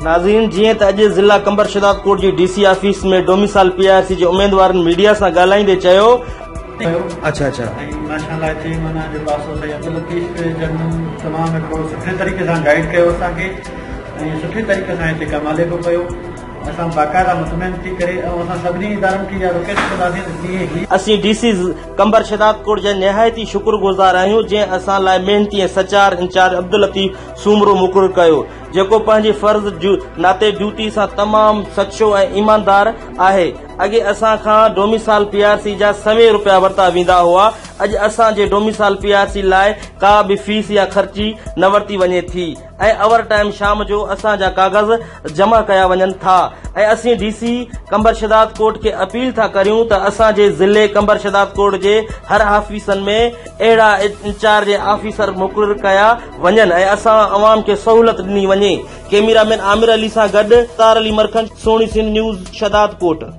ناظرين جيئن ته اڄ ضلع قمبر شهدادڪوٽ جي D C office ۾ domicile P R C جي اميدوارن ميڊيا سان ڳالهائيندي چيو. اڇا اڇا. ۽ ماشاء الله هتي معنيٰ جيڪو آ سو سائين عبداللطيف جن تمام هڪڙو سٺي طريقي سان گائيڊ ڪيو اسان کي ۽ سٺي طريقي سان هتي ڪم هلي پيو پيو اسان باقاعده مطمئن ٿي ڪري ۽ اسان سڀني ادارن کي اها رڪويسٽ ڪنداسين ته جيئن هي اسين ڊي سي قمبر شهدادڪوٽ جا نهايت ئي شڪر گذار آهيون جنهن اسان لاء محنتي ۽ سچار انچارج عبداللطيف سومرو مقرر ڪيو جيڪو پنهنجي فرض ناتي ڊيوٽي سان تمام سچو ۽ ايماندار آهي. اڳي اسان کان ڊوميسال پي آر سي جا سوين روپيا ورتا ويندا هئا، اڄ اسان جي ڊوميسال پي آر سي لاء ڪا به فيس يا خرچي نه ورتي وڃي ٿي ۽ اوور ٽائيم شام جو اسان جا ڪاغذ جمع ڪيا وڃن ٿا ۽ اسين ڊي سي قمبر شهدادڪوٽ کي اپيل ٿا ڪريون ته اسان جي ضلعي قمبر شهدادڪوٽ جي هر آفيسن ۾ اهڙا انچارج ۽ آفيسر مقرر ڪيا وڃن ۽ اسان عوام کي سهولت ڏني وڃي. ڪئميرا مين عامر علي سان گڏ ستار علي مرکنڊ، سهڻي سنڌ نيوز، شهدادڪوٽ.